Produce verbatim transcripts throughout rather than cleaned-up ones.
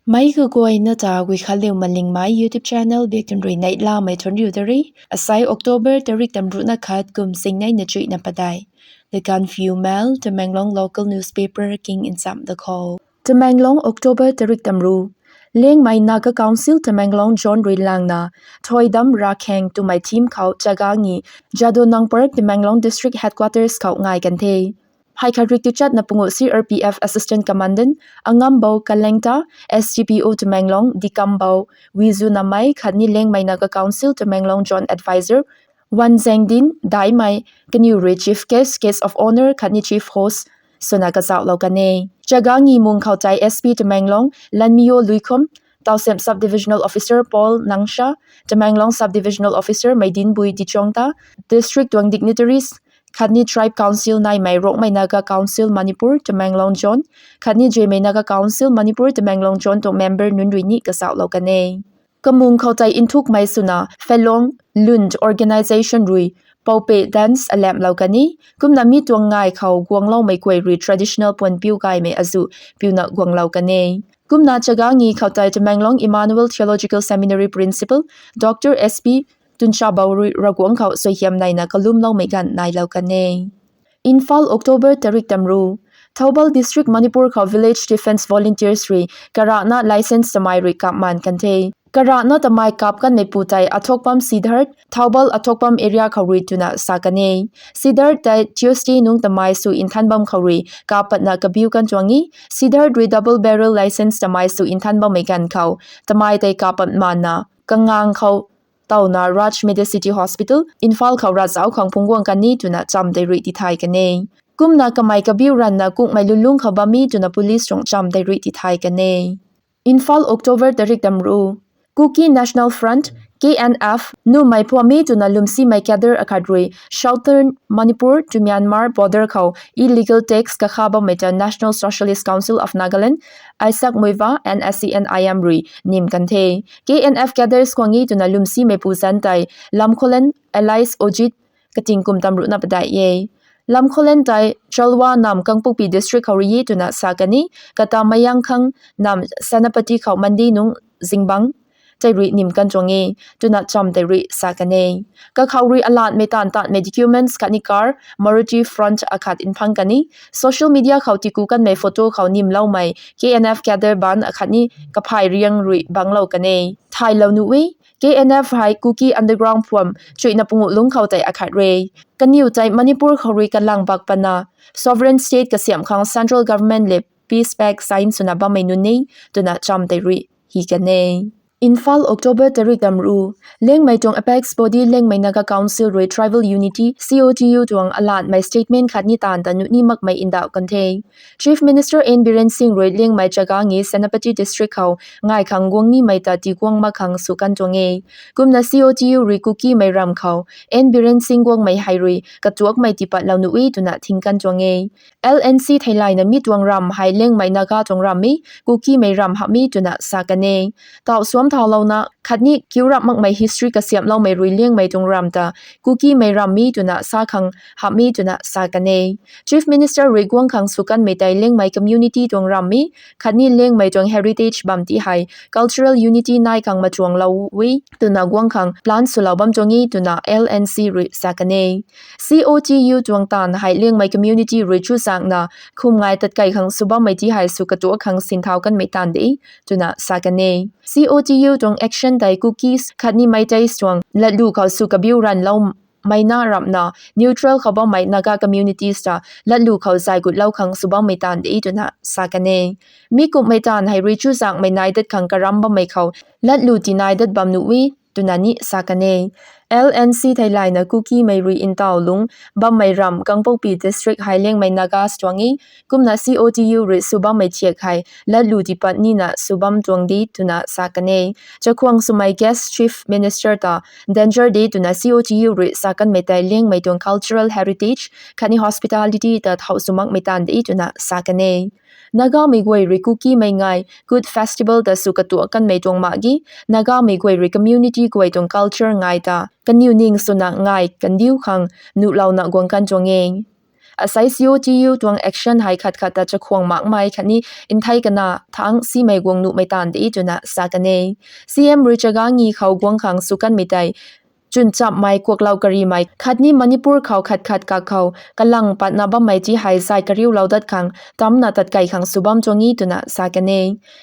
Meic kaguayna ta Guikhanliu Malingmei YouTube channel biak tun rui neihlamei thuanc riu da ri. Asai October tarik tamruhna khat kum singnei na chuihna padeih. The Gaanphiu Mail, Tamenglong local newspaper king nchamh da khou. Tamenglong, October tarik tamru. Liangmei Naga Council Tamenglong Zone rui langna Thoidam Rakhang twmei theme khou Chaga Ngi, Jadonang Park, Tamenglong District Headquarters khou ngai kan the. Hei khat rik tu chatna pungu C R P F Assistant Commandant Angambou Kalengta, S D P O Tamenglong Dikambou Wizu Namei khatni Liangmei Naga Council Tamenglong Zone Advisor Wanzangdin Daimei, kaniw rui Chief Guest, Guest of Honour khatni Chief Host swna kazauhlou kan e. Chaga Ngi mung khou tei S P Tamenglong Lanmiyo Luikhum, Tawsem Sub-Divisional Officer Paul Nangsha, Tamenglong Sub-Divisional Officer Meidinbui Dichongta, District tuang dignitaries khatni Tribe Council naimei Rongmei Naga Council Manipur Tamenglong Zone khatni Zeme Naga Council Manipur Tamenglong Zone tuang member nunc rui ni kazauhlou kan e. Kamung khou tei nthukmei swna Felong Lund Organisation rui Poupe Dance alamhlou kan e. Kumna mi tuang ngai khou guangloumei guay rui traditional puan piu gaymei azuh piuna guanglou kan e. Kumna Chaga Ngi khou tei Tamenglong Emmanuel Theological Seminary Principal Doctor S P Tunchabou rui Ravguangc khou suaihiam naina kalumloumei ganv nailou kan e. Imphal, October tarik tamru. Thoubal District, Manipur khou Village Defence Volunteers rui karana licence tamei rui kapmaan kan the. Karana tamei kap kanmeipu tei Athokpam Siddharth, Thoubal Athokpam area khou rui twna sa kan e. Siddharth tei Tuesday nungc tamei sw nthan bam khou rui kap patna kabiu kan tuang e. Siddharth rui double barrel licence tamei sw nthan bammei ganv khou tamei tei kap pat maanna kangang khou towna Raj Medicity Hospital, Imphal khou ravzauc khang phungc guang kan e twna cham tei rui tithay kan e. Kumna kamei kabiu ranvna kungmei lulungc khou bam e twna police tuang cham tei rui tithay kan e. Imphal, October tarik tamru. Kuki National Front, K N F, numei phuam e twna lwmsimei cadre akhat rui Southern Manipur to Myanmar border khou illegal tax kakha bammei ta National Socialist Council of Nagaland, Isaac Muivah and S C N I M rui nim kan the. K N F cadres khwang e twna lwmsimeipu zanc tei Lamkholen alias Ojit kating kum tamruhna padeih e. Lamkholen tei Chalwa nam Kangpokpi District khou rui e twna sa kan e, kata Mayangkhang nam Senapati khou Monday nungc zingbangc tei rui nim kan tuang e twna cham tei rui sa kan e. Kakhou rui alatmei taanv taanmei documents khatni car, Maruti Front akhat nphang kan e. Social media khou tiku kanmei photo khou nimloumei K N F cadre baan akhatni kaphay riang rui banglou kan e. Thaylou nuh e, K N F hei Kuki underground phuam chuihna pungu lungc khou tei akhat re. Kaniw tei Manipur khou rui kalang bak pana sovereign state kasiamh khang central government le peace pact sign swna bammei nunc e twna cham tei rui hi kan e. Imphal, October tarik tamru. Liangmei tuang apex body Liangmei Naga Council rui Tribal Unity, C O T U tuang alatmei statement khatni taanv ta nuh ni makmei ndauh kan the. Chief Minister N Biren Singh rui Liangmei Chaga Ngi Senapati District khou ngai khang guang nimei ta tiguang mak khang sw kan tuang e. Kumna C O T U rui Kukimei ram khou N Biren Singh guangmei hei rui katuakmei tiipatlou nuh e twna thing kan tuang e. L N C theilayna mi tuang ram hei Liangmei Naga tuang ram e, Kukimei ram hamh e twna sa kan e. Tauh suam thaulouna khatni kiu rap makmei history kasiamhloumei rui Liangmei tuang ram ta Kukimei ram e twna sa khang hamh e twna sa kan e. Chief Minister rui guang khang sw kanmei tei Liangmei community tuang ram e khatni Liangmei tuang heritage bam ti hei cultural unity nai khang machuanglou e twna guang khang plan swlou bam tuang e twna L N C rui sa kan e. C O T U tuang taanv hei Liangmei community rui chuzaenghna khum ngai tatkai khang sw bammei ti hei sw katuak khang sinthau kanmei taanv de twna sa kan e. C O T U tuang action tei Kukis khatni Meiteis tuang latlu khou sw kabiu ranvlou mei na ramhna neutral khou bammei Naga communities ta latlu khou zay gutlou khang sw bammei taanv de twna sa kan e. Mi kumhmei taanv hei rui chuzaenghmei nai dat khang karam bammei khou latlu tinai dat bam nuh e twna ni sa kan e. L N C theilayna Kukimei rui ntaw lungc bammei ram Kangpokpi District hei Liangmei Nagas tuang e, kumna C O T U rui sw bammei thiak hei latlu tiipat nina sw bam tuang de twna sa kan e. Chakhwang swmei guest chief minister ta danger de twna C O T U rui sa kanmei tei Liangmei tuang cultural heritage khatni hospitality ta thau sw makmei taanv de twna sa kan e. Nagamei guay rui Kukimei ngai Kut Festival ta sw katuak kanmei tuang mak ge, Nagamei guay rui community guay tuang culture ngai ta kaniw ning swna ngai kandiu khang nuhlouna guang kan tuang e. Asai C O T U tuang action hei khat khat ta chakhwang makmei khatni nthei kana thangc simei guang nuhmei taanv de twna sa kan e. C M rui chaga ngi khou guang khang sw kanmei tei chwn chammei kuaklou karimei khatni Manipur khou khat khat kak khou kalang patna bammei ti hei zay kariulou dat khang tamna tatkei khang sw bam tuang e twna sa kan e.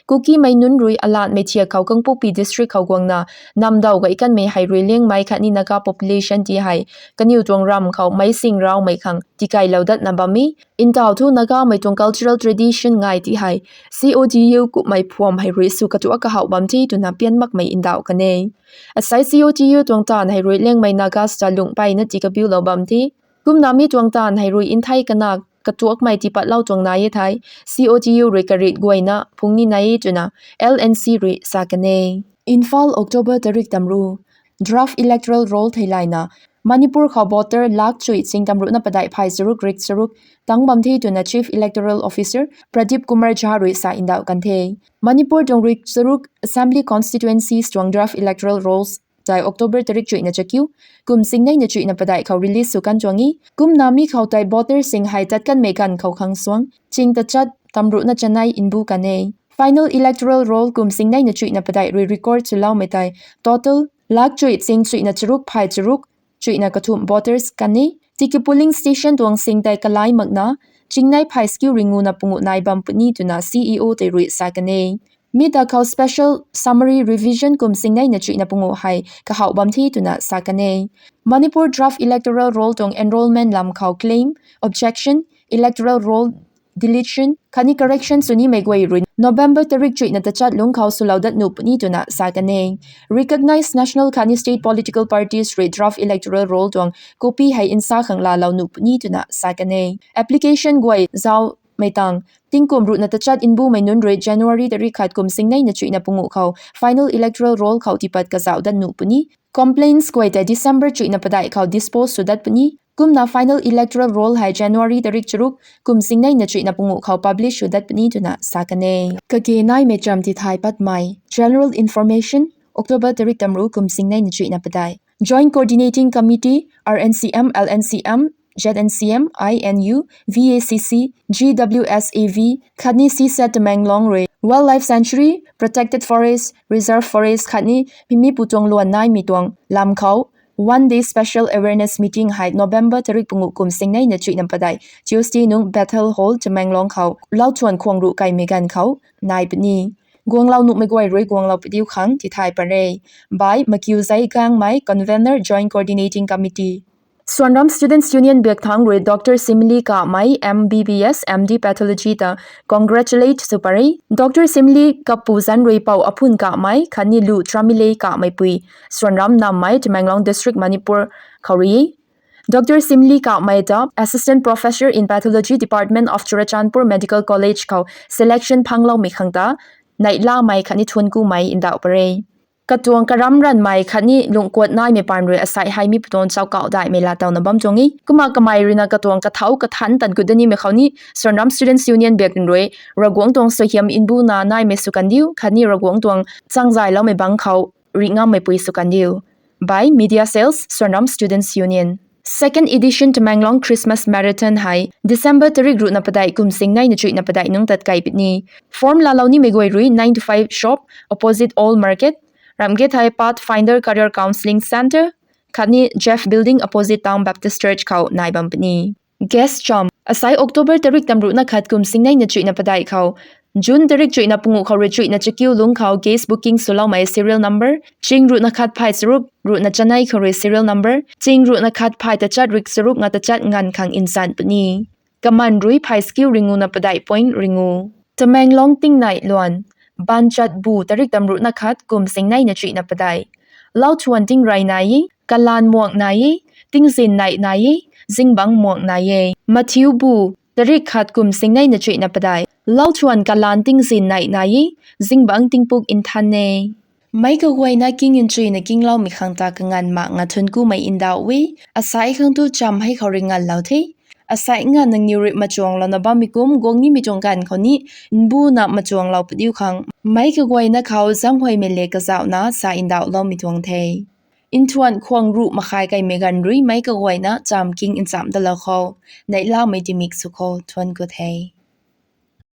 Kukimei nunc rui alatmei thiak khou Kangpokpi district khou guangna namdau gay kanmei hei rui liangmei khatni Naga population ti hei kaniw tuang ram khou meic sing raumei khang tikeilou datna bam e. Ntaw thu Nagamei tuang cultural tradition ngai ti hei C O T U kummei phuam hei rui sw katuak kahouh bam the twna pian makmei ndauh kan e. Asai C O T U tuang taanv hei rui liangmei Nagas ta lungh peyna tii kabiulou bam the. Kumna mi tuang taanv hei rui nthei kana katuakmei tiipatlou tuang nai e thei, C O T U rui karit guayna phung ni nai e twna L N C rui sa kan e. Imphal, October tarik tamru. Draft electoral roll theilayna Manipur khou voter lakh chuih ching tamruhna padeih phay charuk rik charuk tang bam the twna Chief Electoral Officer Pradeep Kumar Jha rui sa ndauh kan the. Manipur tuang rik charuk assembly constituencies tuang draft electoral rolls tei October tarik chuihna chakiu, kum singneina chuihna padeih khou release sw kan tuang e. Kumna mi khou tei voter sing hei tat kanmei ganv khou khang suang ching tachat tamruhna chanei mbu kan e. Final electoral roll kum singneina chuihna padeih rui record swloumei tei total lakh chuih ching chuihna charuk phay charuk chuihna kathumh voters kan e. Tiki polling station tuang sing tei kalai makna chingnei phay skiu ringuna punguh nai bam puni twna C E O tei rui sa kan e. Mi ta khou special summary revision kum singneina chuihna punguh hei kahouh bam the twna sa kan e. Manipur draft electoral roll tuang enrolment lam khou claim, objection, electoral roll deletion khatni correction sw nimei guay rui November tarik chuihna tachat lungc khou swlou dat nuh puni twna sa kan e. Recognized national khatni state political parties rui draft electoral roll tuang copy hei nsa khang laalou nuh puni twna sa kan e. Application guay zaumei tang tingkum ruhna tachat mbumei nunc rui January tarik khat kum singneina chuihna punguh khou final electoral roll khou tiipat kazauh dat nuh puni. Complaints guay tei December chuihna padeih khou dispose sw dat puni. Kumna final electoral roll hei January tarik charuk kum singneina chuihna punguh khou publish sw dat puni twna sa kan e. Kage naimei cham tithay patmei. General information, October tarik tamru kum singneina chuihna padeih. Joint Coordinating Committee, R N C M, L N C M, Z N C M, I N U, V A C C, G W S A V khatni C SAT Tamenglong rui Wildlife Sanctuary, Protected Forest, Reserve Forest khatni mimi pu tuang luan naimei tuang lam khou one day special awareness meeting hei November tarik punguh kum singneina chuihna padeih Tuesday nung Bethel Hall Tamenglong khou lau thuan khwang ruh kaimei ganv khou nai puni. Guanglou nuhmei guay rui guanglou padiu khang tithay pare. By Makiuzei Gangmei, Convener, Joint Coordinating Committee. Swanram Students Union biak thangc rui Doctor Simli Kamei, M B B S, M D Pathology ta congratulate sw pare. Doctor Simli kapu zanc rui pou Aphun Kamei khatni lu Tramile Kamei pui Swanram Nammei, Tamenglong District, Manipur khou rui e. Doctor Simli Kamei ta Assistant Professor in Pathology Department of Churachandpur Medical College khou selection phangloumei khang ta neihlamei khatni thuankumei ndauh pare. Katuang karam ranmei khatni lungkuat naimei paan rui asai hei mi pui tuang chaukauh daihmei laa tawna bam tuang e. Kumna kamei ruina katuang kathau kathanc tan gut da nimei khou ni Swanram Students Union biak rui Ravguangc tuang suaihiam mbuna naimei sw kandiu khatni Ravguangc tuang changzayloumei bangc khou rih ngammei pui sw kandiu. By Media Cells, Swanram Students Union. Second edition Tamenglong Christmas Marathon hei December tarik ruhna padeih kum singneina chuihna padeih nung tat kai puni. Form laalou nimei guay rui nine to five shop, opposite Old Market, ramge thei Pathfinder Career Counselling Centre khatni Jeff Building opposite Town Baptist Church khou nai bam puni. Guest cham, asai October tarik tamruhna khat kum singneina chuihna padeih khou June tarik chuihna punguh khou rui chuihna chakiu lungc khou guest booking swloumei serial number ching ruhna khat phay charuk ruhna chanei khou rui serial number ching ruhna khat phay tachat rik charuk nga tachat nganv khang nsan puni. Kaman rui phay skiu ringuna padeih point ringu. Tamenglong tingnai luan. Banchat bu tarik tamruhna khat kum singneina chuihna padeih. Lauthuan tingrey nai e, kalan muak nai e, tingzin neih nai e, zingbangc muak nai e. Mathiu bu tarik khat kum singneina chuihna padeih. Lauthuan kalan tingzin neih nai e, zingbangc tingpuk nthan e. Meic kaguayna king nchuina kingloumei khang ta kanganv mak nga thuankumei ndauh e. Asai khang tu cham hei khou rui nganvlou the. Asai nganv nangniw rui machuanglouna bammei kum guang nimei tuang ganv khou ni mbuna machuanglou padiu khang meic kaguayna khou zamhuaymei le kazauhna sa ndauhloumei tuang the. Nthuanh khwang ruh makhai kaimei ganv rui meic kaguayna chamv king nchamh dalou khou, neihlamei timik sw khou thuan khou the.